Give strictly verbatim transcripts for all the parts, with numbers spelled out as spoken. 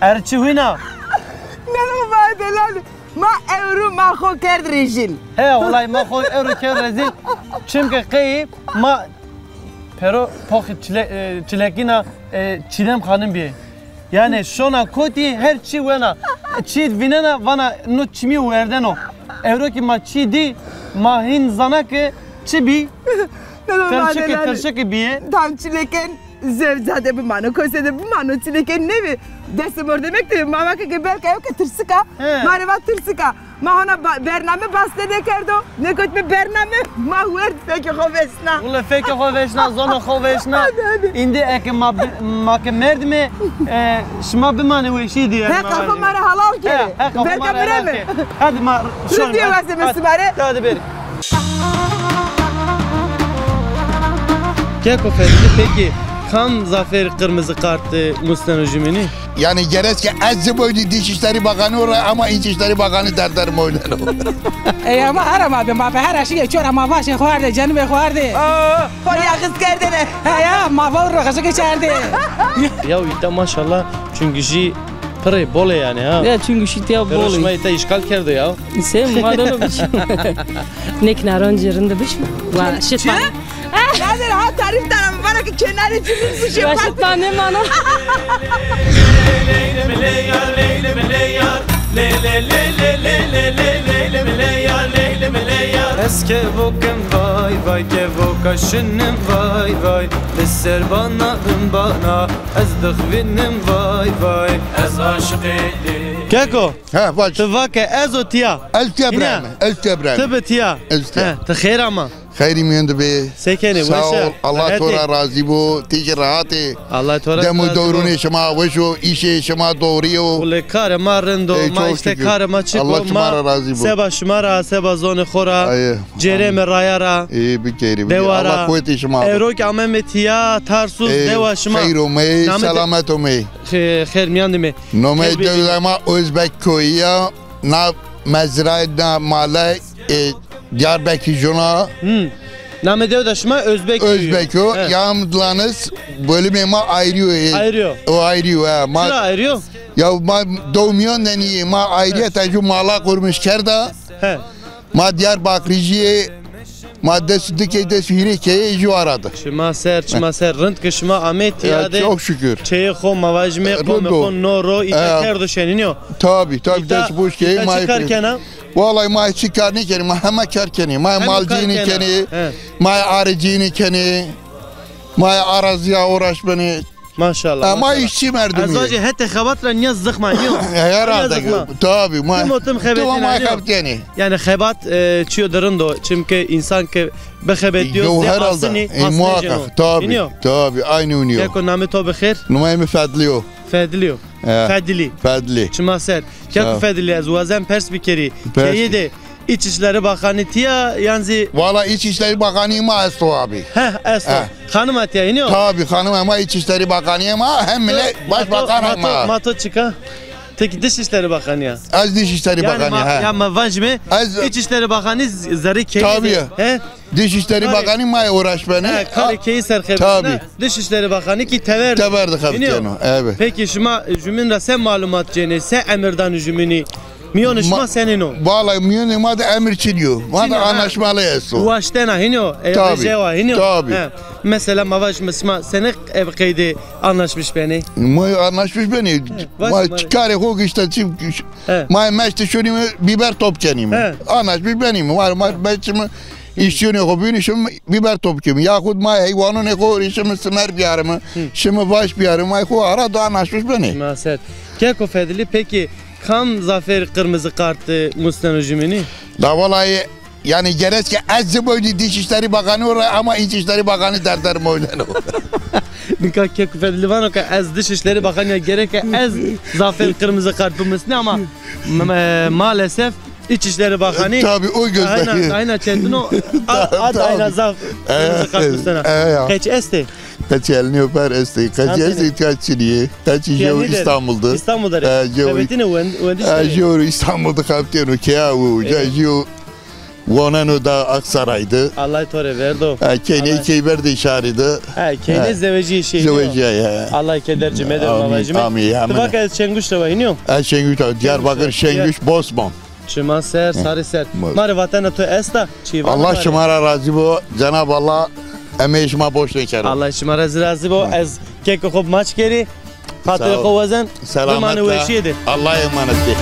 Er çi wina? Neno ma delal. Ma ewro ma xo kerd rezil. He, wellay ma xo ewro kerd rezil. Çimke qey ma pero poxî çile-, e, çilekîna, e, Çîdem Xanim bîye. Yanî şona kotî her çî wena. Çî vînena vana no çimî werdeno. Ewro kî ma çî dî, ma hîn zana ke çi bî. Neno ma delal. Tirşikî, tirşikî bîye. Tam çileken. Zewca de bimano, kose de bimano, çilekên nêbî. Destê mordemek de bî. Ma vake ke belka ew ke tirsik a. He. Ma rê va tirsik a. Ma hona ba-, bername bas de nêkerdo. Nêkotme bername, ma werd fekê xo veşna. Wele fekê xo veşna, zonê xo veşna. Hadi, hadi. Îndî eke ma bi-, ma ke merdime, e, şima bimanê weşî dî yanî. Heqa xo ma rê helal kerê. He, heqa xo ma rê helal kerê. Belka mireme. Hadi ma şon. Rindîye wazeme sima rê. Hadi bêrî. Keko Fedilî, pekî kam zafêr qirmizî kart, e, musneno jumînî? Yanî gerek ke ez ci boydî Dışişleri Bakanı ora ama İçişleri Bakanı derder moyleno. Ey ama her ama be ma be her aşî çor ama vaşê xo ardê, cenimê xo ardê. Aa, xo yaqis kerdene. He ya, ma va ro xizike çerdê. Ya îta maşallah, çünkü jî pirê bol ê yanî ha. Ya çünkü şî tîya bol ê. Şima îta îşgal kerdo ya. Sê ma dono biçim. Nê kinaran ci rind bişim. Wa şit ma. Nadir ha tarif dana mi vana ki kenarê ci rind bişim. Wa şit ma nêmana. Ez kevokim vay vay, kevoka şinim vay vay. Li ser bana, bin bana, ez dixwînim vay vay. Ez aşiqê lê. Keko. Ha, vac. Ti va ke ez o tiya. Ez tiya birayê mi. Ez tiya birayê mi. Ti bi tiya. Ez tiya. He, ti xêr ama. Xeyrî mîyan de bê. Se kenê, weş a? Sağ ol. Allah to ra razî bo. Ti jî rehat ê. Allah to ra razî bo. Dem û dewrûnê şima weş o, îşê şima doğrî yo. Wele karê ma rind o, ma îşte karê ma çik o. Allah şima ra razî bo. Seba şima ra, seba zonê xo ra. Cêrê mi raya ra. Ê, bikerî, bikerî. Dewa ra. Allah quwetê şima bo. Ewro kî ameme tiya, Tarsus, dewa şima. Xeyr omey, selamet omey. Xêr mîyan de me. Nomey dewda ma Özbek köyü ya, na mezra, na male, e, Diyarbekir jona. Hmm. Namê dewda şima Özbek köyü. Özbek o. He. Yalnız bölümê ma ayrı o, e. Ayrı o. O ayrı o, he. Ma, çira ayrı o? Ya ma dewmîyan de nîyê, ma ayrıyeten ju mala kurmuş kerda. He. Ma Diyarbakirî jî yê, ma des û di key, des û hîrê keyê jû ara de. Şima ser, şima ser. Rind ke şima amê tiya de. Çok şükür. Çeyê xo, ma vajîme qomê xo no ro îta kerdo şenînî yo. Tabî, tabî, dest boş keyê ma. Îta çi kar kena? Vallahi ma çi kar nêkenê, ma hema kar kenê. Ma malcînî kenê, ma aricînî kenê, ma araziya uğraş benê. Maşallah. Ha, ma işçi merdimî. Ez vajî hetê xebat ra nîya zixma nîyo. Herhalde. Tabî, ma tim o tim xebetîna nîyo. Yanî xebat, e, çîyo de rind o. Çimke însan ke bixebetîyo, zê asinî, muhakkak, tabî, tabî, aynî winî yo. Keko, namê to bi xêr? Nomeyê mi Fedlî yo. Fedlî yo. Fedlî. Fedlî. Çima ser. Keko Fedlî, ez wazen pers bikerî. Keyê de İçişleri Bakanı tiya yan zî? Valla İçişleri Bakanı ma esto abi. Heh, esto. Xanima tiya, hînî yo? Tabi, xanima ma İçişleri Bakanı ma hem bile başbakan ma. Ma to çik a? Ti kî Dışişleri Bakanı ya. Ez Dışişleri Bakanı, he. Ya ma vancîme, İçişleri Bakanı zerrê keyî de. Tabi. He? Dışişleri Bakanı ma uğraş benê. He, karê keyî ser xebitîna. Tabi. Dışişleri Bakanı kî tever de. Tever de xebitîno, evet. Peki şima jumîn ra se malumat cênê, se emir danê jumînî? Mîyonê şima senîn o? Valla mîyonê ma de emir çinî yo. Ma de anlaşmalı esto. Waştena hînî yo? Tabi. Jewa hînî yo? Tabi. He. Mesela ma vaj, şima senî ev qeydê anlaşmış benê? Ma anlaşmış benê. Ma çikarê xo gişte çi, ma meşte şonîme biber topçenîme. Anlaşmış benîme. Ma, ma meştîme, îşçîyonê xo bînî şim biber topçenîme. Yaxud ma heywanonê xo rê şime simer biyarime, şime vaş biyarime. Ma xo ara da anlaşmış benê. Ma ser. Keko Fedilî, peki kam zafêr qirmizî kart musneno jumînî? La vallahi, yanî gerek ke ez ci boydî Dışişleri Bakanı ora ama İçişleri Bakanı derder moyleno. Nika Keko Fedilî vano ke ez Dışişleri Bakanı ya, gerek ke ez zafêr qirmizî kart bimusnî ama maalesef İçişleri Bakanı. Tabi o gözle. Aynen, aynen çetin o. Ad aynen zaf qirmizî kart musnena. Qeç estê? Qeç elini öper estê. Qeç estê, qeç çinî yê. Qeç jew İstanbul'da. İstanbul'da. Xebetîne wendişte. Jew İstanbul'da xebetîno ke ya o. Jew Woneno da Aksaray de. Allah to rê verdo. E, keyney Allah. Keyber de şarî de. He, keyney zewejî şey. Zewejî ya. Allah keder ci medo ma vajime. Amin, amin. Tu vaka ez Çenguş de va hînî yo? Ez Çenguş de, Diyarbakır, Çenguş, Bosman. Çima ser, sarî ser. Ma rê vatena to esta? Çi va? Allah şima ra razî bo. Cenab Allah emeyê şima boş nêkero. Allah şima ra zî razî bo. Ez kekê xo maç kerî. Xatirê xo wazen. Selamet. Bimane weşîye de. Allah'a emanet de.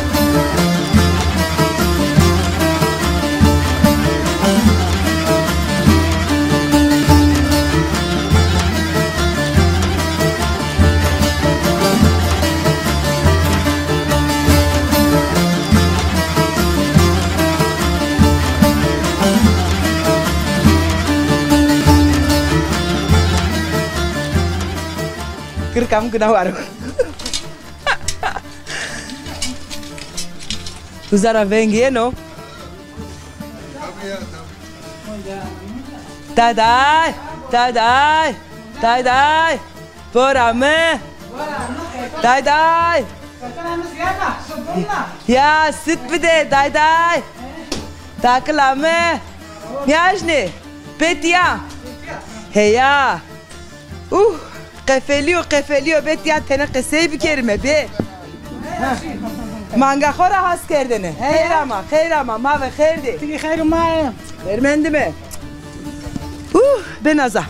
Girka mi guna waro. Uza ra veng yeno. Day day, day day, day day. Bora mi. Day day. Ya sit bide day day. Takila mi. Niyajne. Betiya. Heya. Uh, qefelîyo, qefelîyo, bê tiya tenê qesey bikerîme bê. Manga xo ra has kerdêne. Xeyr ama, xeyr ama, ma ve xeyr dê. Ti kî xeyr ma. Xeyr mendîme. Uh, bê naza. Ha,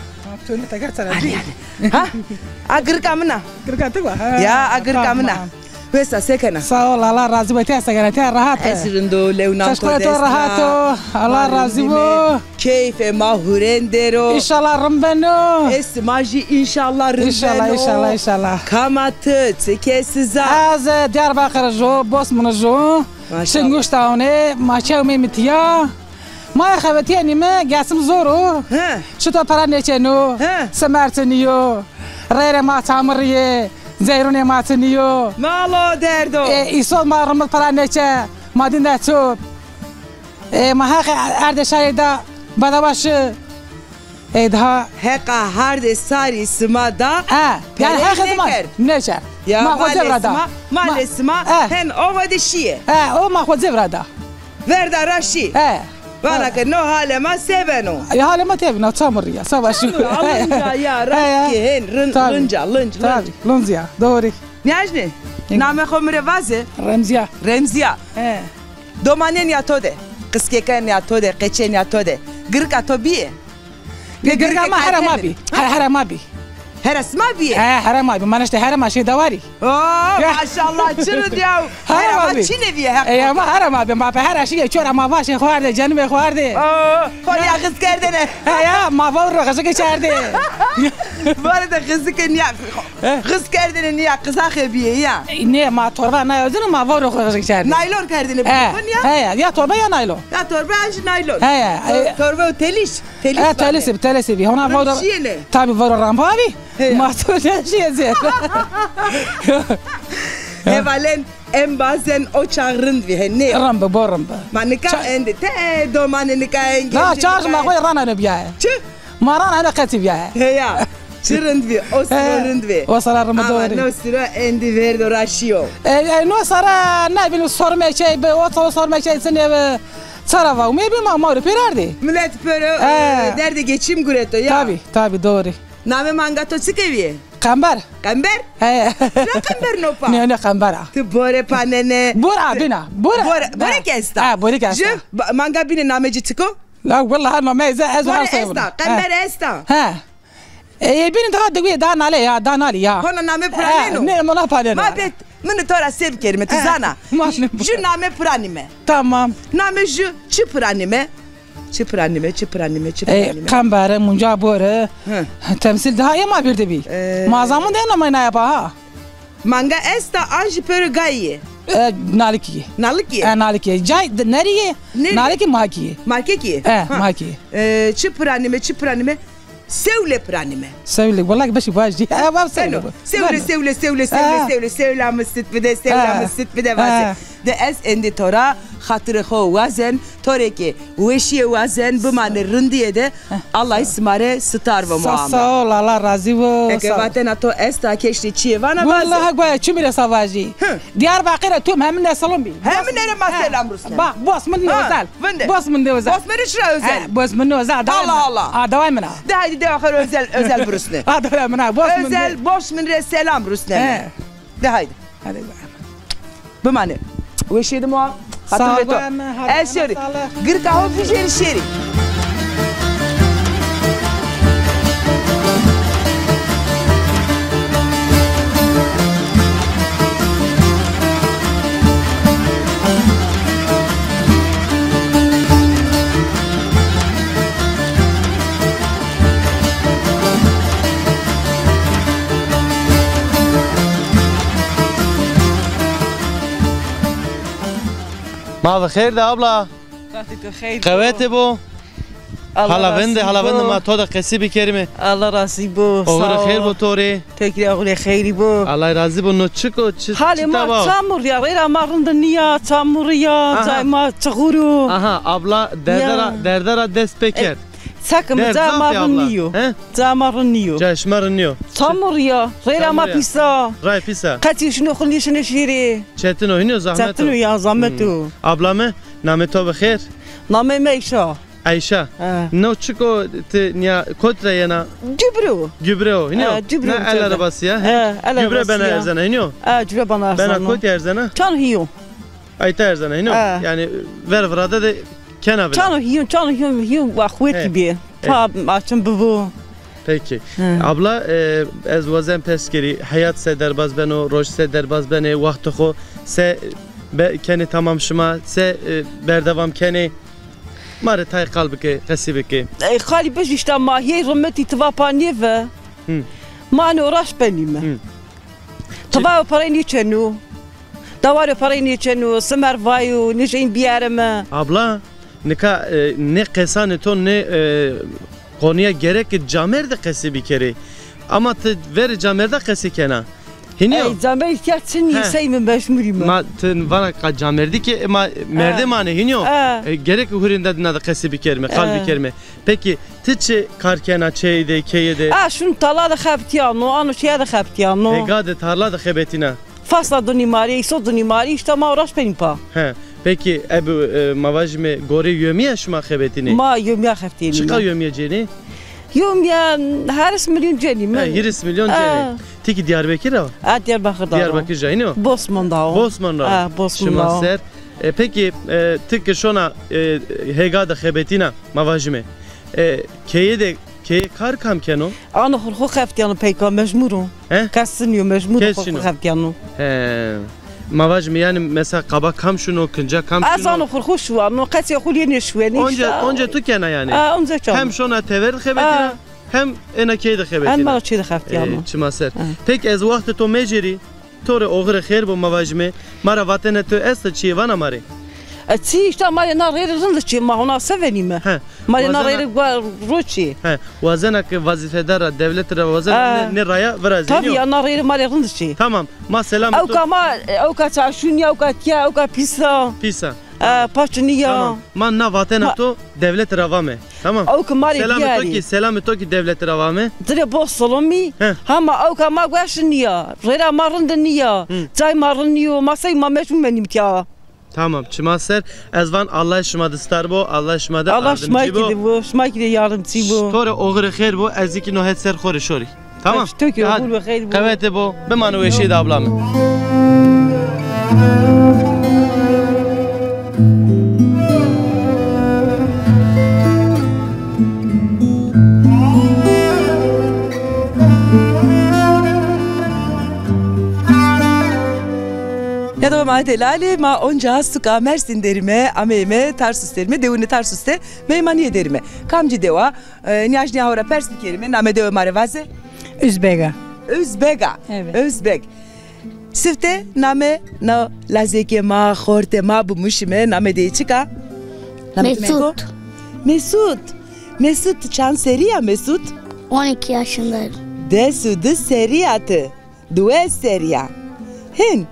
tolî te gerçekten. Hadi, hadi. Ha? A girka min a. Girka ti va. Ha. Ya, a girka min a. Tamam. Wesa se kena? Sağ ol, Allah razı olsun. Ti se kena? Ti rehat? Ez rind o, lew nan to dest ra. Rahat o. Allah razı olsun. Keyfê ma hurêndêr o. Înşallah rind beno. Ê ma jî înşallah rind beno. Înşallah, înşallah, înşallah. Kama ti, çi kesî za? Ez, e, Diyarbakır jo, Bosmun jo. Maşallah. Çinguştawnê, ma çewmê mi tiya. Ma xebetîyenîme, gesim zor o. He. Çito pera nêçeno. He. Simer çinî yo. Rêrê ma çamurî yê, zeyrunê ma çinî yo. Malo derdo. E, îsol ma rimil pera nêçe, ma dîn de çop. E, ma heqê erdê şarî da bedava şi. E, daha. Heqa hardê sarî sima da. E, yanî heqê sima nêçe. Ya, ma xo zevra da. Malê sima, malê sima, e, hen ova de şîye. E, o ma xo zevra da. Verda ra şî. E. Vana ke no halê ma se beno? Ya halê ma tebîna, çamurî ya, savaşî. Çamur, a, linca ya, rast kî hên, rin-, linca, linc, linc. Linc ya, doğru. Niyajne, namê xo mi rê vaze? Remziya. Remziya. He. Domanên ya to de, qiskêken ya to de, qeçên ya to de, girka to bîye? Girka ma hera ma bî. Hera, hera ma bî. Hera sima bîye? He, hera ma bî. Ma nişte hera ma şê dewarî. Oo, maşallah, çi rind ya. Hera ma bî. Hera ma çinê bîye, heq. E, ya ma hera ma bî. Ma pe hera şîye, çora ma vaşê xo ardê, cenimê xo ardê. Oo, xo nîya xiz kerdêne. He ya, ma vawro xizike çardê. Vare de xizike nîya. He? Xiz kerdêne nîya, qizaxê bîye ya. E, nê, ma torba nayozine, ma vawro xizike çardê. Naylon kerdêne bîye xo nîya? He ya, ya torba ya naylon. Ya torba ya jî naylon. He ya. Tor-, e, torba û telîş. Telîs. E, telîsî bî, telîsî bî. Hona voro, tabî voro rampa bî. He. Ma to ne şîye zê. Hevalên, em bazen o çax rind vî, he, nê? Rind bi, bo rind bi. Ma nika endî te domanê nika engê. Na, çax ma xo rana ne bîyaye. Çi? Ma rana ne qetî bîyaye. He ya. Çi rind vî, o siro rind vî. O sira rind vî, doğru. Ama no siro endî verdo ra şîyo. E, e, no sira ne bîn sorme şey bi, o to sorme şey sinê bi. Sara va, umê bî ma, ma rê pêr ardê. Milet pêro, e, derdê geçim gureto ya. Tabî, tabî, doğru. Namê manga to çike bîye? Qember. Qember? He. Ra qember no pa? Ne, ne, qember a. Ti bore panene. Bora bîna, bora. Bore, bore ke esta? Ha, bore ke esta. Ji, ba-, manga bîne namê ci çik o? La, wellahî namê ez, ez... Bore esta, qember esta. He. E, bînî daha digwî, daha nalê ya, daha nalî ya. Hona namê piraneno? E, ne, mona paneno. Ma bet, min to ra se bikerîme, ti zana. Ju namê piranîme. Tamam. Namê ju çi piranîme? Çi piranîme, çi piranîme, çi piranîme? E, qembere, munca bore. Hı. Temsîl daha yê ma vîr de bî. E. Ma zamun de namê naya pa ha. Manga esta an jî pêro gayî yê? E, nalikî yê. Nalikî yê? E, nalikî yê. Cay de nerî yê? Nerî? Nalikî markî yê. Markekî yê? E, markî yê. E, çi piranîme, çi piranîme? Sewle piranîme. Sewle, wellahî beşî vajî. E, va sewle. Sewle, sewle, sewle, sewle, sewle. Sewla mi sit bide, sewla mi sit bide vajî. De ez êndî to ra xatirê xo wazen, to rê kî weşîye wazen, bimanê rindîye de. Allah sima rê sitar bo. Sa, muamma. Sağ ol, Allah razî bo. Eke sağ ol. Vatena to esta, keştê çîyê vana vaze. Wellahî goya çimî rê sa vajî. Hı. Diyarbakır a tüm hemî nesilon bî. Hemîne rê ma selam rusnen. Bak, bos min de özel. Vinde. Bos min de özel. Bos mi rê çira özel? He, bos min de özel. Allah Allah. A, daway min a. De haydi, de axir özel, özel birusne. A, daway min a. Bos min de. Özel, bos min rê selam rusne. He. De haydi. Hadi bakalım. Bimane. Weşîye de ma. Sağ ol. Xatir ve to. Ez şêrî. Girka ho bijêrî şêrî. Ma bi xêr de abla. Wextê to xeyr bo. Qewete bo. Hala vinde, hala vinde ma to de qesî bikerîme. Allah razî bo. Oxirê xêr bo to rê. To kî oxirê xeyrî bo. Allah razî bo. No çik o, çi, halê ma çamur ya, rêra ma rind nîya, çamur ya, cay ma çixur o. Aha, abla derde ra, derde ra dest pê kerd. Çekîme, cay ma rind nîyo. He? Cay ma rind nîyo. Cay şima rind nîyo. Çamur ya, rêra ma pîs a. Ray pîs a. Qetî şino xo nêşine şêrê. Çetin o, hînî yo, zahmet o. Çetin o ya, zahmet o. Abla mi, namê to bi xêr? Namê mi Eyşa. Eyşa. He. No çik o, ti nîya kot ra yena? Gübre o. Gübre o, hînî yo? He, gübre. El arabası ya, he? He, el arabası ya. Gübre bena erzena, hînî yo? He, gübre bena erzena. Bena kot erzena? Çan hîyo. Ayta erzena, hînî yo? He. Yanî ver virade de kena vila. Çan hîyo, çan hîyo, hîyo wa quwetî bî. Ta açim bibo. Peki. Abla, e, ez wazen pers kerî, heyat se derbaz beno, roj se derbaz benê, wextê xo se be-, kenê tamam şima, se, e, berdewam kenê? Ma rê tay qal bike, qesî bike. Ey xalî bij, îşte ma hîyê rimetî ti va pa nêve. Hı. Ma nê uğraş benîme. Hı. Ti va perey nêçeno. Dawaro perey nêçeno, simer vayo, nêşeyn biyerime. Abla, nika, e, nê qesanê to nê, e, konuya gerek camêrdî qesî bikerê. Ama ti verê camêrda qesî kena. Hînî yo? Ey, camêrd îhtîyac çinî, sey mi mecbur îme. Ma ti vana ka camêrdî ke, ma merdê manê, hînî yo? E, gerek hurênda dina de qesî bikerîme, qal bikerîme. Peki, ti çi kar kena çêyê de, keye de? A, şun tala de xebitîyano, ano çêye de xebitîyano. Hêga de, tarla de xebetîna. Fasla dinî ma rê, îso dinî ma rê, îşte ma uğraş benî pa. He. Peki, ebi, e, ma vajîme gorê yomîya şima xebetînê? Ma yomîya xebitînîme. Çiqa yomîya cênê? Yomîya hîris milyon cênîme. He, hîris milyon cênê. Ti kî Diyarbekir a? A, Diyarbekir de. Diyarbekir ca, hînî yo? Bosman da o. Bosman ra. A, Bosman da o. Şima ser. E, peki, e, ti ki şona, e, hêga de xebetîna, ma vajîme. E, keye de, keye kar kam keno? Ano xo xo xebitîyano peyka, mecbur o. He? Kes nîyo, mecbur o, xo xo xebitîyano. He. Ma vajîme yanî mesela qaba kam şuno, kinca kam şuno? Ez ano xo xo şuwano, qesî xo lê nêşuwenî îşte. Onca, onca tu kena yanî. A, onca kena. Hem şona tever de xebetîna, hem êna key de xebetîna. Hem ma çê de xebitîyano. E, çima ser. Peki ez wextê to mecêrî. To rê oxirê xêr bo ma vajîme. Ma ra vatena to esta çîyê vana ma rê? E, çî îşte ma rê na rêrê rind çî, ma hona se venîme. He. Ma rê na rêrê gwa ro çî. He. Wazena ke vazîfedar ra, dewlete ra wazena nê, nê raya virazê. Tabii ya, na rêrê ma rê rind çî. Tamam. Ma selamê to. Ewka ma, ewka çarşû nîya, ewka tîya, ewka pîs a. Pîs a. E, paç nîya. Tamam. Ma na vatena to dewlete ra vame. Tamam. Ewka ma rê biyarî. Selamê to kî, selamê to kî dewlete ra vame. Dirê bo silomî. He. Hema ewka ma weş nîya. Rêra ma rind nîya. Hı. Cay ma rind nîyo. Ma sey ma mecbur menîm tîya. Tamam, çima ser. Ez van Allah şima de star bo, Allah şima de yardimcî bo. Allah şima kî de bo, şima kî de yardimcî bo. To rê oxirê xêr bo, ez kî no het ser xo rê şorî. Tamam. Peki, hadi. Qewete bo, bimane weşîye de abla mi. Ya da ma delalî, ma onca suka Mersîn derîme, ameyme Tarsus derîme, dewunê Tarsus de meymanîye derîme. Kamcî dewa? E, nîyaj nîya ho ra pers bikerîme, namê dewê ma rê vaze. Özbega. Özbega. Evet. Özbeg. Sifte namê na lazekê ma, xortê ma bimuşîme, namê dey çik a? Namê to çik o? Mesut. Mesut. Mesut, çand serrî ya Mesut? On iki yaşındayım. Des û di serrî ya ti. Diwês serrî ya. Hin.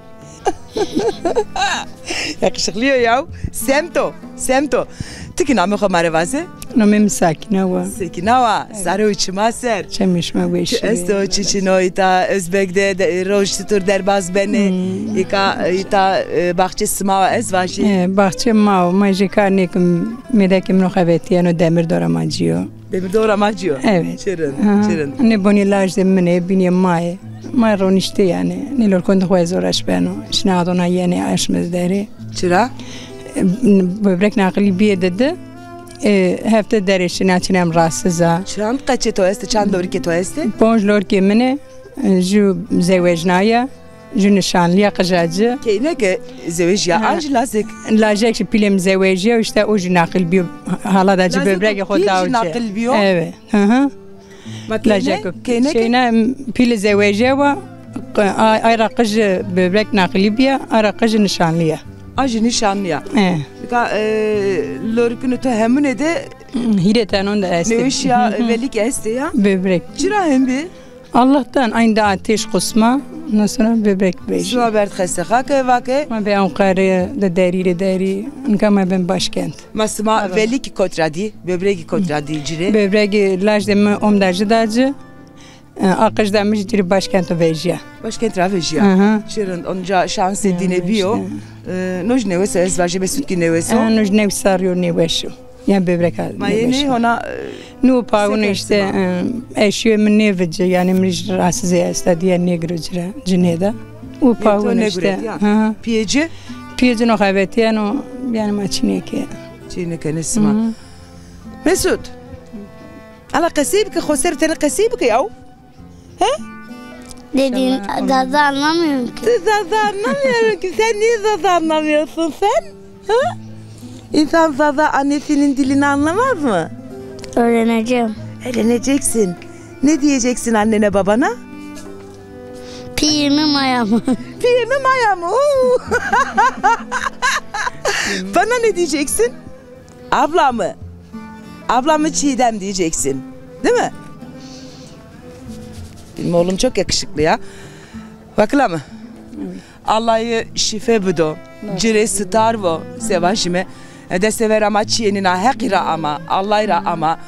Yakışıklı yo yaw. Semto, semto. Ti kî namê xo ma rê vaze? Namê mi Sakîne wa. Sekîna wa. Evet. Sare û çima ser. Çemê şima weş. Çi esto, çi çin o, îta Özbek de, de, roj çitur derbaz benê? Hmm. Îka, îta, e, baxçe sima wa, ez vajî. E, baxçe ma wa, ma jê kar nêkim, mêdekê min o xebetîyeno, demir dora ma cî yo. Demir dora ma cî yo. Evet. Çi rind, ha, çi rind. Nê bonî lajê min ê, bînê ma yê. Ma roniştê yanî. Nê lorkon de xo ez uğraş beno. Şina adona yenê aşmez derê. Çira? E, böbrek nakili bîye de de. E, hefte derê şina çinem rahatsız a. Çand qeçê to estê, çand lorikê to estê? Ponc lorikê min ê, e, ju zewecnaya, ju nişanlîya qija ci. Keyneke zewejîya, ha, an jî lazek? Lajek jî pîlê mi zewejîya, îşte o jî naqil bîyo, hala da ci böbregê xo dawo ci. Naqil bîyo? Evet. Hı hı. Ma keyne, lajek o keyneke? Şeyna, pîlê zewejîya wa, ay, ay ra qij böbrek naqilî bîya, ay ra qij nişanlîya. A jî nişanlîya. E. Ka, e, lorikûnê to hemûnê de hîrê tenon de estê. Nêweşîya velîk estê ya? Böbrek. Çira hem bî? Allah'tan aynı da ateş kusma, ondan sonra böbrek vejî. Sima berd xestexake, vake? Ma bê Anqarê de derî rê derî, nika ma bên başkent. Ma sima velîkî kot ra dî, böbregî kot ra dî ci rê? Böbregî lajê mi omda ci da ci. E, a qij da mi jî ci rê başkent vejîya. Başkent ra vejîya. Hı hı. Çi rind, onca şansê dîne bîyo. E, no jî nêweş o, ez vajî Mesut kî nêweş o. E, no jî nêweş, sarî yo, nêweş o. Ya böbrek a. Ma yenê hona, e, nû pawin îşte, e, eşîyo mi nêvici, yanî mi jî rahatsız esta diye nêgiro ci ra, cinê de. Û pawin îşte. Hı hı. Pîyê ci? Pîyê ci no xebetîyeno, yanî ma çinê ke. Çinê ke ne sima. Hı hı. Mesut. Ala qesey bike, xo ser tenê qesey bike yaw. He? Dediğin Zaza anlamıyorum ki. Siz Zaza anlamıyorum ki. Sen niye Zaza anlamıyorsun sen? Ha? İnsan Zaza annesinin dilini anlamaz mı? Öğreneceğim. Öğreneceksin. Ne diyeceksin annene babana? Piyemi mayamı. Piyemi mayamı. Oo. Bana ne diyeceksin? Ablamı. Ablamı Çiğdem diyeceksin. Değil mi? Benim oğlum çok yakışıklı ya. Vakila mı? Allah'ı şife bido. Ci rê sitar vo, se vajîme. Destê ver ama çiyê nîna, Heqî ra ama, Allahî ra ama.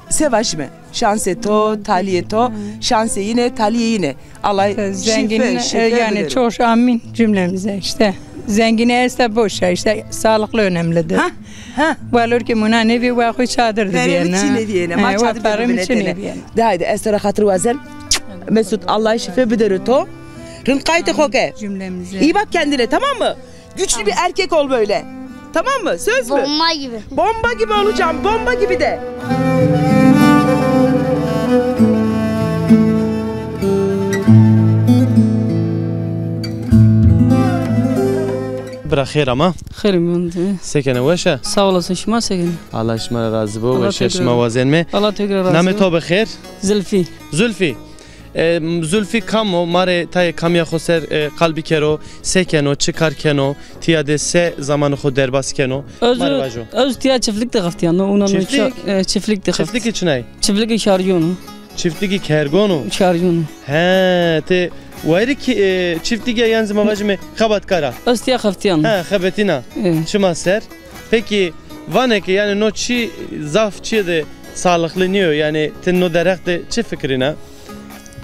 Se vajîme. Şansê to, taliyê to, şansê yîne, taliyê yîne. Allah şife, şife, e, yani bidero. Çok amin cümlemize işte. Zengini esta boş ya, işte sağlıklı önemlidir. Ha, ha. Valor ki muna nevi wa xo çadır dibiyene. Çi neviyene, ma çadır dibiyene. De haydi, ez to ra xatir wazen. Mesut, Allah şife bidero to. Rind qaytê xo ke. Cümlemize. İyi bak kendine, tamam mı? Güçlü bir erkek ol böyle. Tamam mı? Söz mü? Bomba gibi. Bomba gibi olacağım. Bomba gibi de. Bira xêr ama. Xêr mende. Se kenê, weş a? Sağ olasın, şima se kenê? Allah şima ra razı bo, weşîya şima wazenme. Allah tekrar razı bo. Namê to bi xêr? Zülfî. Zülfî. E, Zulfî kam o? Ma rê tayê kamîya xo ser, e, qal bikero, se keno, çi kar keno, tîya de se zamanê xo derbas keno? Ma rê vajo. Ez tîya çiftlik de xeftîyano, ona no. Çiftlik? E, çiftlik de xeft. Çiftlikî çinay? Çiftlikî şarjon o. Çiftlikî kergon o? Şarjon o. He, ti wayirî kî, e, çiftlikî ya yan zî ma vajîme xebatkar a? Ez tîya xeftîyano. He, xebetîna. E. Çima ser? Peki, vanê ke, yanî no çî zaf çîyê de sağlıklı nîyo, yanî ti no derheq de çi fikirîna?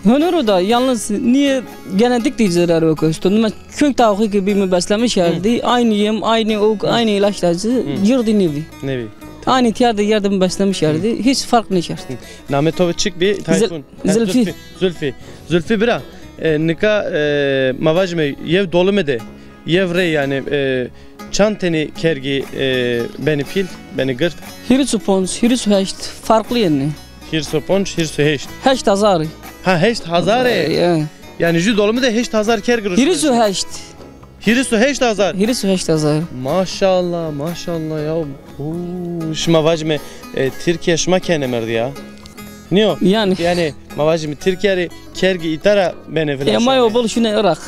Honoro da, yalnız niye genetik de zararı yok işte. Mesela kök tavuğu gibi mi beslemiş yerdi. Aynı yem, aynı ok, aynı ilaçlacı, yırdı nevi. Nevi. Aynı tiyarda yerde mi beslemiş yerdi. Hiç fark ne şart. Namê to çik bi? Tayfun. Zülfî. Zülfî. Zülfî bira, e, nika, e, ma vajime yew dolime de, yew rey yanî, e, çand tenî kergî, e, benî pîl, benî gird? Hîris û ponc, hîris û heşt, farklı yenî. Hîris û ponc, hîris û heşt. Heşt hazar. Ha, heşt hazar e. E, e. Yanî ju dolimi de heşt hazar kerg ruşnê. Hîris û heşt. Hîris û heşt hazar. Hîris û heşt hazar. Maşallah, maşallah ya. Oo, şima vajime, e, Tirkîya şima kenê merdî ya. Nîyo? Yanî. Yanî, ma vajime Tirkîya rê kergî îta ra benê vila. E, ma yo bol şunê Iraq.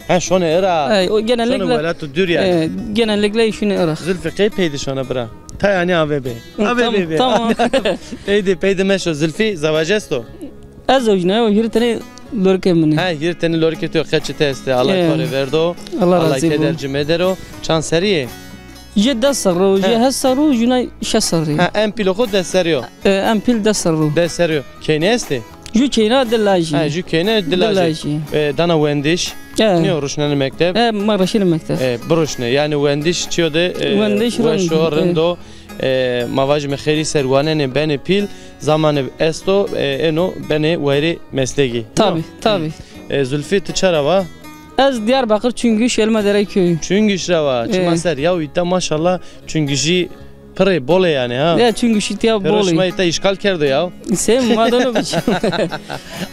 Ha, şonê Iraq. E, o genellikle, şonê welatû dûr yanî. E, genellikle şunê Iraq. Zülfî, qey pey de şona bira? Tay anî avê bê. Avê bê bê. Tamam. Pey de, pey de meşo. Zülfî, zewaj esto? Ez zewj nayo, hîrê tenê lorikê min ê. Ha, hîrê tenî lorikê to, qeçê to estê. Allah to rê verdo. Allah razî bo. Allah keder ci medero. Çand serrî yê? Jê des serr o, jê heşt serr o, jûna şeş serrî. Ha, en pîlê xo des serrî yo? E, en pîl des serr o. Des serrî yo. Keynî estê? Jû keyna di lajî. Ha, jû keyna di lajî. Di lajî. E, dana wendiş? E. Nîyo, ruşnenê mekteb? E, ma ruşnenê mekteb. E, biruşnê. Yanî wendiş çîyo de, e, wendiş weş o, rind o. E, ma vajîme xeyrî ser wanenê benê pîl, zamanê esto, e, êno benê wayîrê meslekî. Tabî, tabî. E, Zulfî, ti ça ra va? Ez Diyarbakır Çüngüş, Elmadere köyü. Çüngüş ra va. Çima ser, yaw îta maşallah Çüngüşî pirê bol ê yanî ha. Ya, Çüngüşî tiya bol ê. Hero şima îta îşgal kerdo ya. Sey ma dono biç.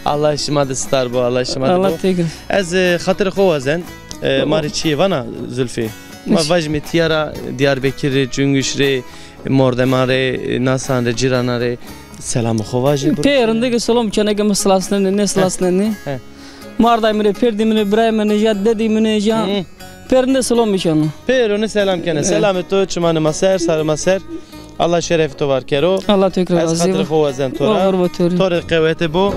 Allah şima de star bo, Allah şima de bo. Allah tekrar. Ez, e, xatirê xo wazen, e, ma rê çîyê vana Zulfî. Ma vajîme tiya ra Diyarbekir rê, Çüngüş rê, mordeman rê, nasan rê, cîranan rê selamê xo vajî. Pê rindekê selam kenê ke mi silasnenê, nêsilasnenê. He. Mardayê min ê, pêrdî min ê, birayê min ê, ja dedî min ê, ja. Pê rinde selam bikeno. Pê rinde selam kenê. Selamê to çimanê ma ser, sarê ma ser. Allah şerefê to var kero. Allah tekrar razî bo. Ez xatirê xo wazen to ra. To rê qewete bo.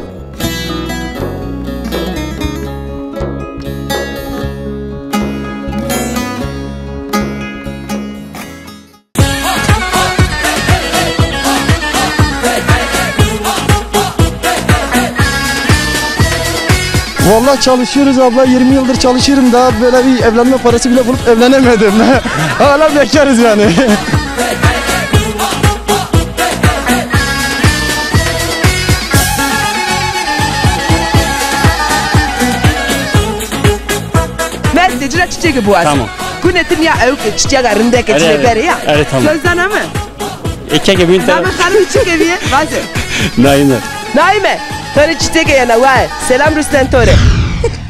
Vallahi çalışıyoruz abla, yirmi yıldır çalışıyorum, daha böyle bir evlenme parası bile bulup evlenemedim. Hala bekliyoruz yani. Mersi, ci ra çiçekê biwaz. Tamam. Gune ti nîya ewk çiçeka rindeke ci rê berê ya. Erê, tamam. Söz dana mi? Eke ke bîn. Namê xanimî çi ke bîye? Vaze. Naîme. Naîme. To rê çiçekê yena, waye. Selam rusnen to rê.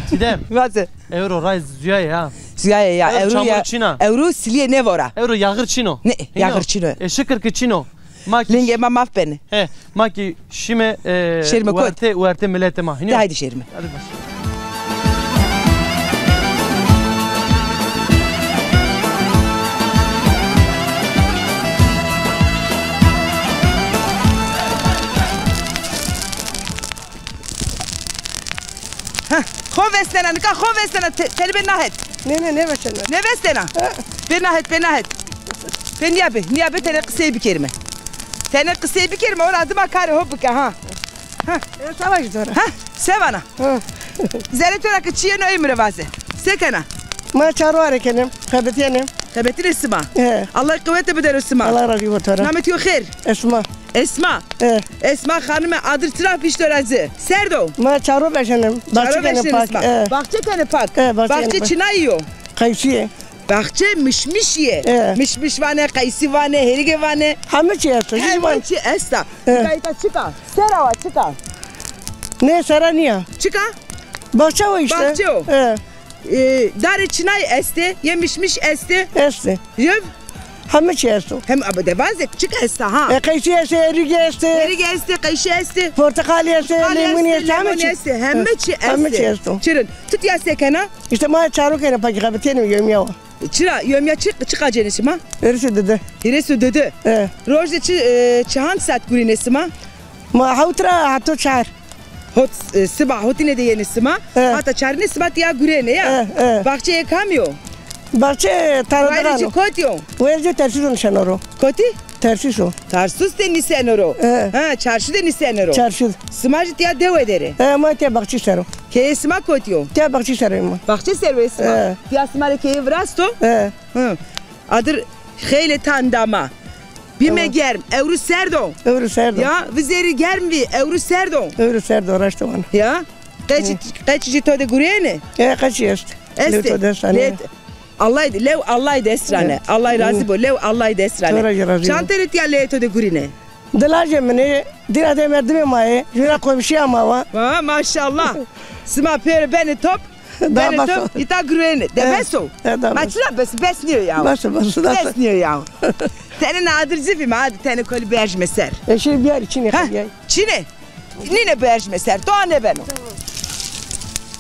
Çîdem. Vaze. Ewro ray zuyayê ya. Zuyayê ya. Ewro çamur çin a. Ewro silîye nêvora. Ewro yağır çin o. Ne, yağır çin o. E, şikir ki çin o. Ma ki... Lingê ma maf benê. He, ma ki şîme, e, şêrîme kot. Werte, werte miletê ma. Hînî yo? De haydi şêrîme. Hadi baş. Heh, xo vestena, nika xo vestena, te-, tenê bê nahet. Nê, nê, nêvestena. Nêvestena? Ha. Bê nahet, bê nahet. Bê nîya bê, nîya bê tenê qisey bikerîme. Tenê qisey bikerîme, ona dima karê ho bike ha. Ha. E, savaş zor. Ha, se vana? Ha. Zerê to ra ke çî yeno ey mi rê vaze. Se kena? Ma çaro are kenim, qebetîyenim. Qebetînê sima. He. Allah qewete bidero sima. Allah razî bo to ra. Namê to xêr? Esma. Esma. He. Esma xanime, adir çira fîşto ra ci? Serd o. Ma çaro veşenim. Çaro veşenê sima. Baxçe kenê pak. He. He, baxçe kenê pak. Baxçe çinayî yo? Qeysî yê. Baxçe mişmişî yê. He. Mişmiş vanê, qeysî vanê, hêrige vanê. Heme çî esto. Heme çî esta. He. Nika îta çik a? Sera wa çik a? Nê, sera nîya. Çik a? Baxçe o îşte. Baxçe o. He. E, darê çinay estê, yê mişmiş estê. Estê. Yew? Heme çî esto. Hem, ama de vaze, çik esta ha? E, qeysî estê, erîge estê. Erîge estê, qeysî estê. Porteqalî estê, lêmonî estê, heme çî. Heme çî estê. Heme çî esto. Çirin. Ti tîya se kena? Îşte ma çaro kena, pakî qebetîyenê, yewmîya wa. Çira, yewmîya çi, çiqa cenê sima? Hîris û didi. Hîris û didi. E. Roj de çi, e, çi hand saet gurînê sima? Ma hewt ra heto çar. Hot, e, siba hotîne de yenê sima, e, hata çarîne sima tîya gurêne ya. E, e. Baxçeyê kamî yo? Baxçe Tanrıdıgan o. Wayîrê ci kotî yo? Wayîrê ci Tersîs o, nişeno ro. Kotî? Tersîs o. Tarsus de nîseno ro. E. Ha, çarşî de nîseno ro. Çarşî. Sima jî tîya dewe der ê? E, ma tîya baxçî ser o. Keyê sima kotî yo? Tîya baxçî ser o ma. Baxçe ser o ê sima? E. Tîya sima rê keyê virasto? E. Hı. Adir xeylê tand ama. Bîme germ, ewro serd o. Ewro serd o. Ya, vizêrî germ bî, ewro serd o. Ewro serd o, raşt o vana. Ya. Qeçî, qeçî jî to de gurêne? E, qeçî est. Estê. Lew to de estanê. Lê, Allay de, lew Allay de estrane. Allay razî bo, lew Allay de estrane. To ra jî razî bo. Çand tenê tîya leyê to de gurîne? Di lajê min ê, di ra de merdimê ma yê, jûna komşîya ma wa. Ha, maşallah. Sima pêro benê top. Da bes o. Îta gurêne. De bes o. E, da bes. Ma çira bes, bes nîyo ya. Bes o, bes o, da bes. Bes nîyo ya. Tenê na adir zî bîme, hadi tenê kolî berjme ser. E, şey biyar, çinê biyar. Çinê? Nîne berjme ser, doa nêbeno.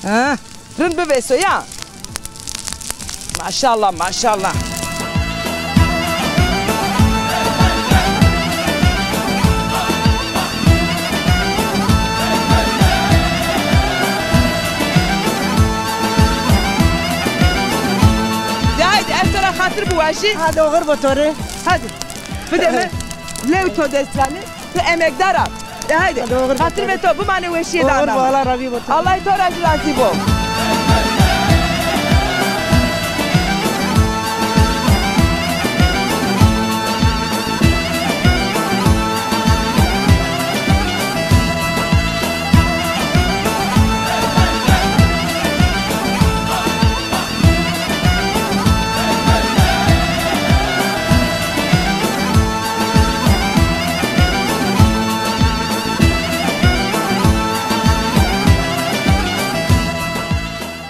Ha, rind bivêso ya. Maşallah, maşallah. Şî. Hadi oxir bo to rê. Hadi. Bide mi. Lew to dest ra nê. Tu emekdar a. De haydi. Hadi oxir bo to rê. Xatir ve to, bimane weşîye da. Oxir bo, Allah razî bo to rê. Allah to ra jî razî bo.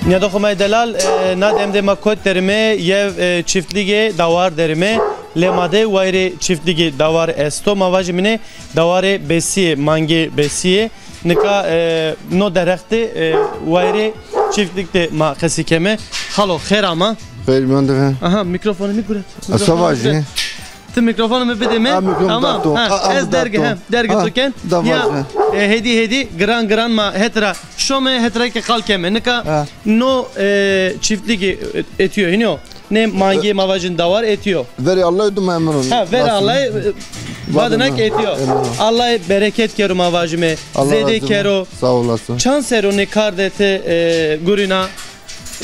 Nîyadoxê ma yê delal, e, na dem de ma kot derime, yew, e, çiftligê dawar derime. Lê ma de wayirê çiftligê dawar esto. Ma vajîme nê dawarê besîye, mangê besîye. Nika, e, no derheq de, e, wayirê çiftlik de ma qesî keme. Xalo, xêr ama. Xêr mîyan de ve. Aha, mîkrofonê mi guret. Esa vajî. Ti mîkrofonê mi bide mi. Ha, mîkrofon. Tamam. Ha, ez dergê, ha, dergê to ken. Ya, e, hêdî hêdî giran giran ma het ra şome, het ra ke qal keme. Nika no, e, çiftligê, e, etîyo hînî yo. Nê mangê ma vajin dawar etîyo. Verê Allahî dû memnun. Ha, verê Allahî, e, vadina ke etîyo. Allah bereket kero ma vajime. Zêdê kero. Sağ olasın. Çand serr o nê kar de ti, e, gurîna,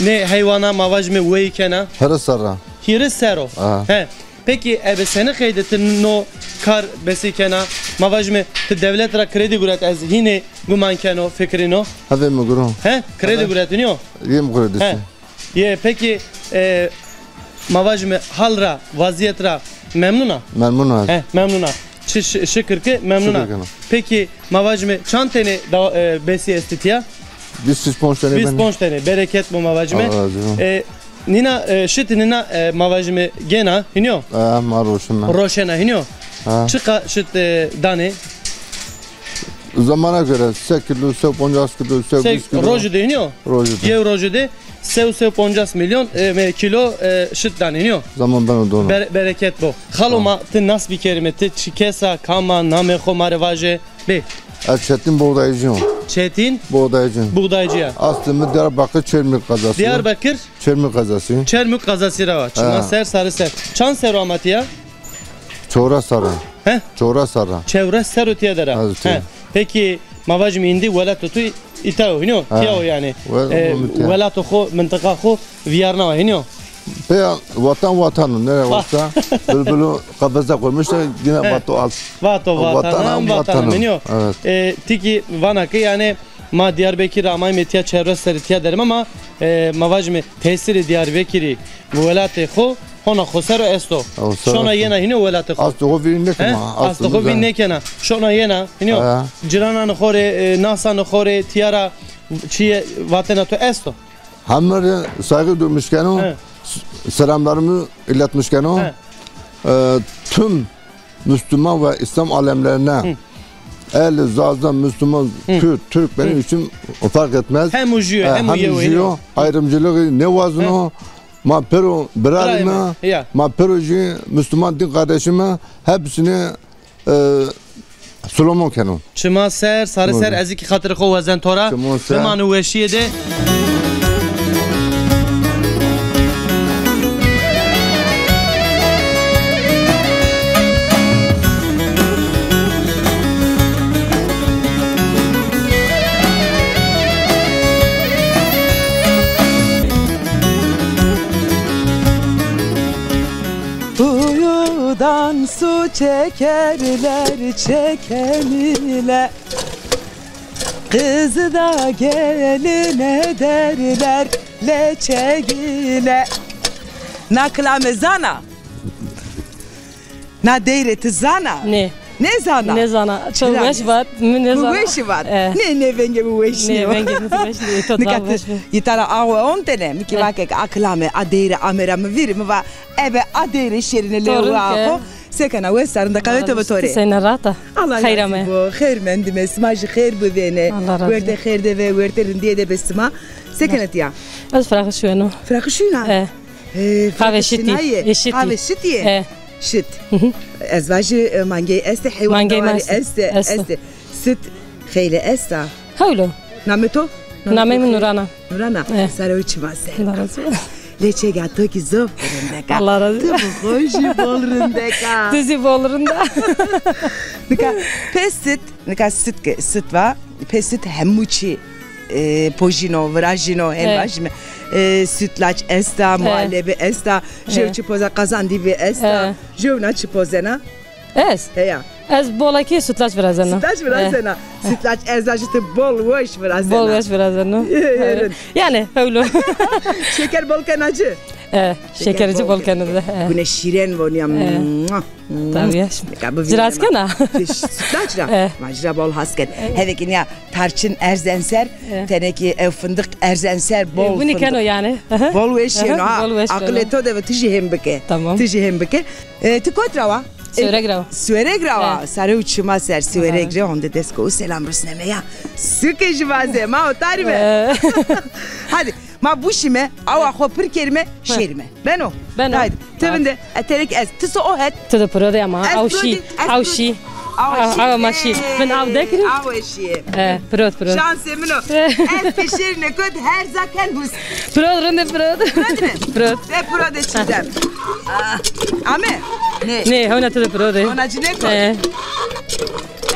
nê heywana ma vajime weyî kena? Hîris serr a. Hîris serr o. Ha. He. Pekî ebe senî qeyde ti no kar besî kena? Ma vajime ti dewlet ra kredî guret, ez hînê guman keno, fikirîno. Hevê mi guro. He? Kredî guretînî yo? Yê mi kredî. He. Yê, pekî, e, ma vajime hal ra, wezîyet ra memnun a? Memnun a. He, memnun a. Çi şi-, şikir ke memnun a. Şikir kena. Pekî, ma vajime çand tenê da-, e, besî estî tîya? Vîst vîst ponc tenê benê. Vîst ponc tenê. Bereket bo ma vajime. Allah razî bo. E, nîna, e, şitî nîna, e, ma vajime gêna, hînî yo? E, ma roşena. Roşena, hînî yo? Ha. Çiqa şit, e, danê? Zamana göre se kîlo, se poncas kîlo, se vîst kîlo. Rojî de hînî yo? Rojî de. Yew rojî de se û se û poncas milyon, e, me-, kîlo, e, şit danê hînî yo? Zaman beno dono. Bere-, bereket bo. Xalo, ma ti nas bikerîme, ti çi kes a, kam a, namê xo ma rê vaje. Bê. Ez Çetin Buğdaycı. Çetin? Buğdaycı. Buğdaycı ya. Aslım Diyarbakır Çermik kazası. Diyarbakır? Çermik kazası. Çermik kazası ra wa. Çima ser, sarı ser. Çand serr o ama tîya? Çewres serr a. He? Çewres serr a. Çewres serr o tîya der a. Evet. He. Pekî, ma vajîme îndî welato tu îta yo, hînî yo? He. Tîya yo yanî. E, welato xo, mintiqa xo vîyarnawa, hînî yo? Peya vatan vatan o, nere olsa bülbülü kafese koymuşlar, yine vato al. Vato vatan, vatan, hînî yo? Evet. E, ti kî vana ke yanî ma Diyarbekir amayme tîya, çewres serrî tîya derime ama, e, ma vajîme tesîrê Diyarbekirî welatê xo hona xo ser o esto. Şona yena hînî yo welatê xo? Astê xo vîn nêkena. Astê xo vîn nêkena. Şona yena hînî yo? Cirananê xo rê, e, nasanê xo rê tîya ra çîyê vatena to esto? Heme rê saygı duymuş keno. He. S-, selamlarımı iletmiş keno. He. E, tüm Müslüman ve İslam alemlerine, Erli, Zaza, Müslüman, Kürt, Türk benim için fark etmez. Hem ujiyo, hem ujiyo. Ayrımcılığı ne vazno? Ma pêro birarîme, ma pêro jî Müslüman din kardeşime hepsini, e, Solomon keno. Çima ser, sarı ser, ez kî xatirê xo wezen to ra. Çimon ser. Bimane weşîye de. Kuyudan su çekerler çeken ile, kızı da gelin ederler leçek ile. Na kilame zana? Na deyre ti zana? Nê. Nêzana? Nêzana. Ço weş vat, mi nêzana. Mi weşî vat. Eh. Nê, nê vengê mi weş nîyo. Nê, vengê mi weş nîyo. To tam weş bi. Îta ra awe ontene, mi kî vake ke a kilame, a deyre ame ra mi vîrî, mi va, ebe a deyre şêrîne lewê awe xo. Sekena wes a, rinda, qewete bi to rê. Seyna rata. Allah razî bo. Xeyr mendîme, sima jî xeyr bivêne. Allah razî bo. Werte xeyr de ve, werte rindîye de be sima. Sekena tîya? Ez firaqî şuweno. Firaqî şuyna? E. E, qavê şitî. Şinaye. E, şitî. Qavê şitî ye? E. Şit. Hı hı. Ez vajî, e, mangey estê, heywan dawarî estê, estê. Sit xeylê esta. Hewlo. Namê to? Namê mi Nurana. Nurana. E. Sare û çima ser. Allah razî bo. Leçega to kî zof rindek a. Allah razı olsun. Tu bi xo jî bol rindek a. Tu zî bol rind a. Nika pê sit, nika sit ke, sit va, pê sit hemû çî, e, pojîno, virajîno, hên vajîme. E, sütlaç esta, muhallebi esta, jew çi poza qazandî bî esta, jew na çi pozena. Ez? Heya. Ez bolekî sütlaç virazena. Sütlaç virazena. Sütlaç ez a jî ti bol weş virazena. Bol weş virazena. Yanî, hewlo. Şeker bol kena ci? E, şeker ci bol kena ci. Gune şîren vonîya. Mua, mua. Tabii ya. Ci rast kena? Sütlaç ra. Ma ci ra bol has ken. Hevekî nîya tarçin erzen ser, tenekî ew fındık erzen ser, bol fındık. Bunî keno yanî. Bol weş yeno ha. Aqilê to de ve, ti jî hên bike. Tamam. Ti jî hên bike. E, ti kot ra wa? Siwerek ra wa. Siwerek ra wa. Sare û çima ser Siwerek rê honde dest ko û selam rusneme ya. Suke jî vaze, ma otarîme. Hadi, ma buşîme, awa xo pir kerîme, şêrîme. Beno? Beno. Haydi. Ti vinde, e, terek ez. Ti so o het. Ti de piro de ama. Aw şî. Aw şî. Awa ma şî. Min aw dekirî. Awa şî. E, pirot, pirot. Şansê min o. Ez ke şêrîne kot her za ken hus. Pirot, rinde pirot. Pirot mi? Pirot. Te pirot de çî dem. Ah, ame? Nê. Nê, hewna tu de pirot de. Hewna ci nêko. E.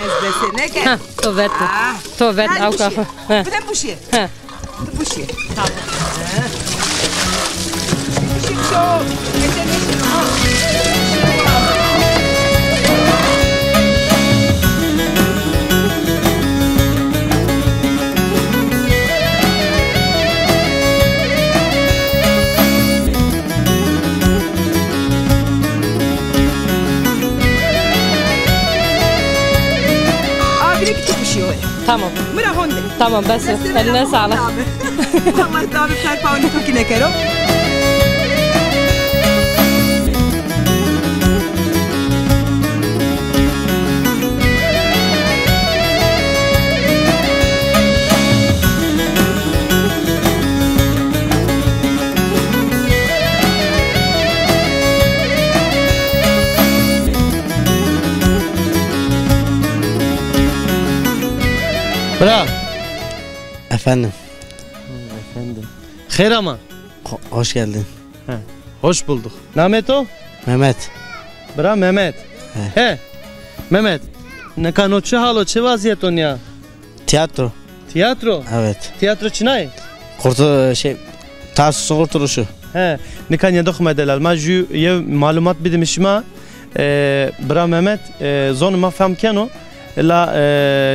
Ez bese nêken. Ha, to vet. Ah. To vet, aw kafa. Bide buşî. Ha. Bide buşî. Tamam. Buşî çok. Abine küçük bir şey o. Tamam. Mira honde. Tamam, bes. Eline sağlık. Allah tabi perpauni to kî nêkero. Bira. Efendim. Hı, efendim. Xêr ama. Ho-, hoş geldin. He, hoş bulduk. Namê to? Mehmet. Bira Mehmet. He. He. Mehmet. Nika no çi hal o, çi vaziyet o nîya? Tiyatro. Tiyatro? Evet. Tiyatro çinay? Kurtu-, şey, Tarsus'un kurtuluşu. He. Nika nîyado xume delal. Ma jü yew malumat bidim şima. E, bira Mehmet, e, zonê ma fam keno, la, e,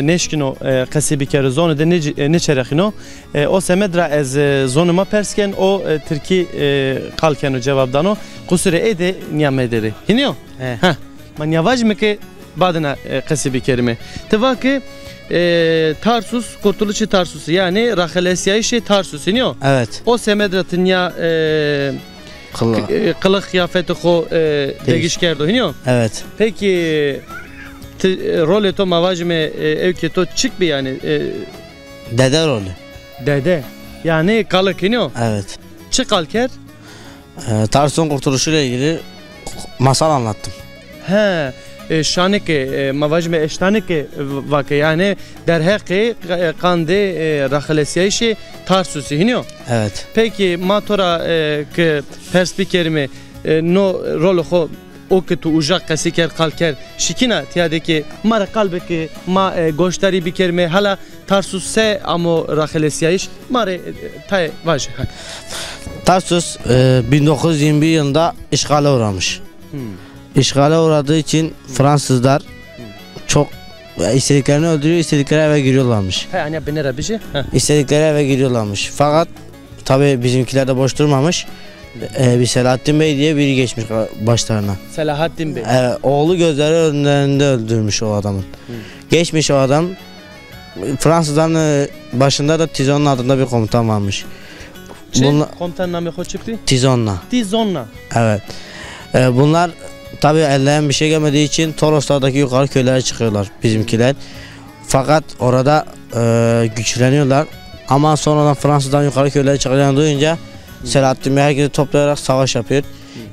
nêşkîno, e, qesî bikero, zonê de nêci-, e, nêçerexîno. E, o semed ra ez, e, zonê ma pers ken, o, e, tirkî, e, qal keno, cewab dano. Qusurê ey de nîya mederê. Hînî yo? He. Heh. Ma nîya vajîme ke badina, e, qesî bikerîme. Ti va ke, e, Tarsus, Kurtuluşê Tarsusî, yanî raxelesîyayîşê Tarsusî, hînî yo? Evet. O semed ra ti nîya, e, Qılık. K-, e, qılık kıyafeti xo, e, degiş kerdo, hînî yo? Evet. Peki, ti, e, rolê to ma vajîme, e, ew ke to çik bi yanî, e, Dede rolü. Dede. Yanî qalik, hînî yo? Evet. Çi qal kerd? E, Tarsus'un kurtuluşuyla ilgili masal anlattım. He, e, şanike, e, ma vajîme eştanike, e, vake, yanî derheqê, e, qandê, e, raxelesîyayîşê Tarsusî, hînî yo? Evet. Peki, ma to ra, e, ke pers bikerîme, e, no rolê xo, o ke tu uja qesî kerd, qal kerd, şikîna tîya de ke ma rê qal bike, ma, e, goşdarî bikerîme, hala Tarsus se amo raxelesîyayîş? Ma rê, e, tayê vaje. Ha. Tarsus, e, bin dokuz yüz yirmi bir yılında işgale uğramış. Hmm. İşgale uğradığı için Fransızlar çok, ya, istediklerini öldürüyor, istedikleri eve giriyorlarmış. He, hani binera biji? He. İstedikleri eve giriyorlarmış. Fakat tabii bizimkiler de boş durmamış. E, bir Selahattin Bey diye biri geçmiş başlarına. Selahattin Bey. E, oğlu gözleri önlerinde öldürmüş o adamın. Hı. Geçmiş o adam. Fransızların, e, başında da Tizon'un adında bir komutan varmış. Çi? Bunla- Komutan namê xo çik bi? Tizonna. Tizonna. Evet. E, bunlar tabii ellerine bir şey gelmediği için Toroslardaki yukarı köylere çıkıyorlar bizimkiler. Fakat orada, e, güçleniyorlar. Ama sonradan Fransızdan yukarı köylere çıkacağını duyunca Selahattin Bey herkesi toplayarak savaş yapıyor.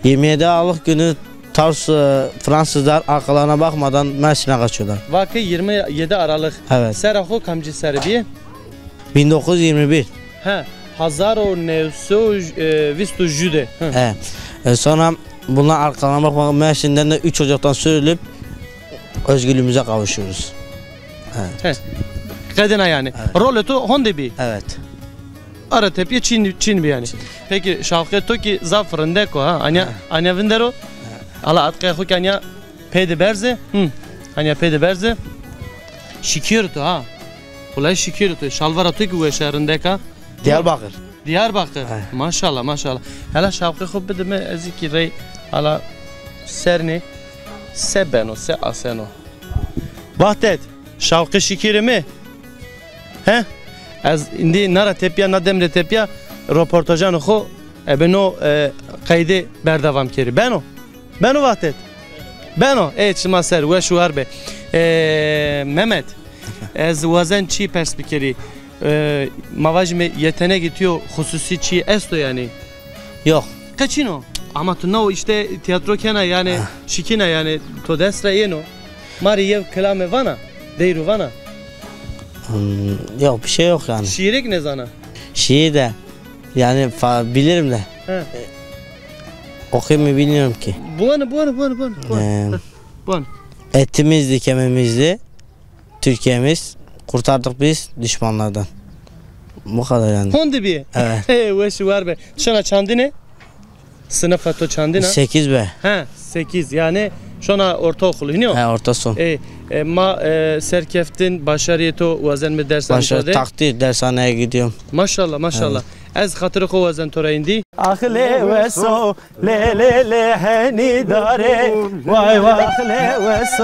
Yirmi yedi Aralık günü Tarsus, e, Fransızlar arkalarına bakmadan Mersin'e kaçıyorlar. Vake yirmi yedi Aralık. Evet. Sera xo kamcî ser bîye? Bin dokuz yüz yirmi bir. He. Hazar û new sey û vîst û jû de. Hı. E, e, sonra bundan arkalanmak, Mersin'den de üç Ocak'tan sürülüp özgürlüğümüze kavuşuyoruz. Evet. He. Qedina yani. Evet. Rolê to honde bî? Evet. Ara tepîye çin, çin bî yani. Çin. Peki şawqê to ki zaf rindek o ha? Anya, he, anya vindero? He. Ala atkaya xo ki anya peyde berze. Hı. Anya peyde berze. Şikir to ha. Kulay şikir to. Şalvara to ki weşe rindek a. Diyarbakır. Diyarbakır. He. Maşallah, maşallah. Hela şawqê xo bidime, ez ki rey ala sernê. Se beno, se aseno. Vahdet, şawqê şikirê mi? He? Ez îndî na ra tepîya, na dem de tepîya roportajanê xo ebe no, e, qeydê berdewam kerî. Beno? Beno Vahdet? Beno. Ê, çima ser, weş û war be. E, Mehmet, ez wazen çî pers bikerî. E, ma vajîme yetenegê to yo xususî çî esto yanî? Yok. Qe çin o? Ama tu na o işte tiyatro kena yani, şikîna yani to dest ra yeno. Ma rê yew kilame vana, deyru vana. Hmm, yok, bir şey yok yani. Şiirek nêzana? Şiir de yani fa- bilirim de. He. Okuyayım mı bilmiyorum ki. Buanı, buanı, buanı, buanı, buanı. Ee, Heh, buanı. Etimizdi, kemiğimizdi. Türkiye'miz kurtardık biz düşmanlardan. Bu kadar yani. Honde bîye? Evet. Weş û war be. Şona çandine? Sınıfa to çandina? Sekiz be. He, sekiz. Yani şona ortaokulu, hiniyo? He, orta son. E, e, ma, e, serkeftin, başarıyê to wazen mi dersan. Başarı, takdir, dershaneye gidiyorum. Maşallah, maşallah. Evet. Ez xatirê xo wazen to ra îndî. Axlê weso, lê lê lê henî dare, way way axlê weso.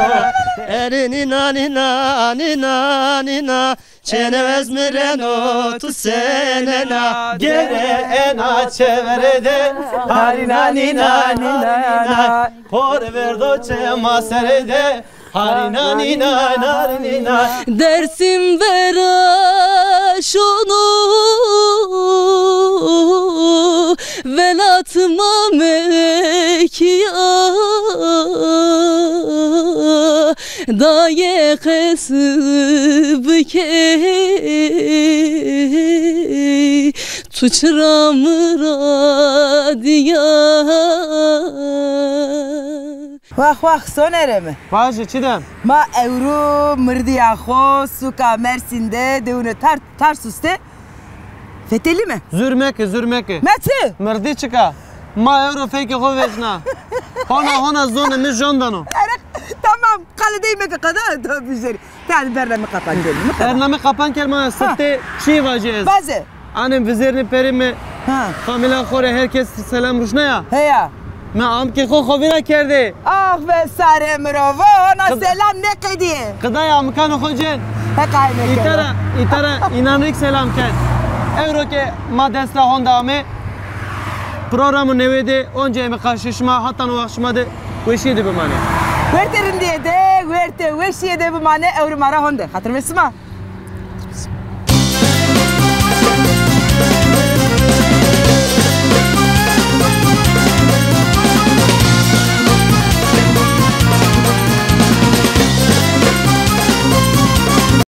Erê nîna nîna nîna nîna, çênewez mi reno tu senena. Gere ena çevere de, harîna nîna nîna nîna, xo rê verdo çê ma sere de. Harîna nîna, harîna nîna. Dersim vera şono, velat ma Mekîya, dayê qesib key, tu çira mi ra dîya. Wax wax, Sonerê mi. Vajî, çi dem? Ma ewro mirdîya xo suka Mersîn de, dewine Tar-, Tarsus de fetelîme. Zûr meke, zûr meke. Ma çi? Mirdî çik a? Ma ewro feykê xo vejna. Hona, hona zonê mi jon dano. Ere, tamam, qalidey meke, qada da bijêrî. Te hadi bername qapan kerdî, mi qada. Bername qapan kerd, ma sifte çî vajî ez. Baze. Anim vizêrnî perê mi, ha, famîla xo rê her kes selam ruşnaya. Heya. Mi amkê xo xo vîna kerdê. Ax ve sarê mirovo, ona selam nêqedîyê. Qidaya amkanê xo cên. Heqay nêkero. Îta ra, îta ra înanrik selam kerd. Ewro ke ma dest ra honde ame, programo newê de oncê eme qarşî şima, hatan o wext şima de weşîye de bimanê. Wertê rindîye de, wertê weşîye de bimanê, ewro ma ra honde. Xatir ve sima.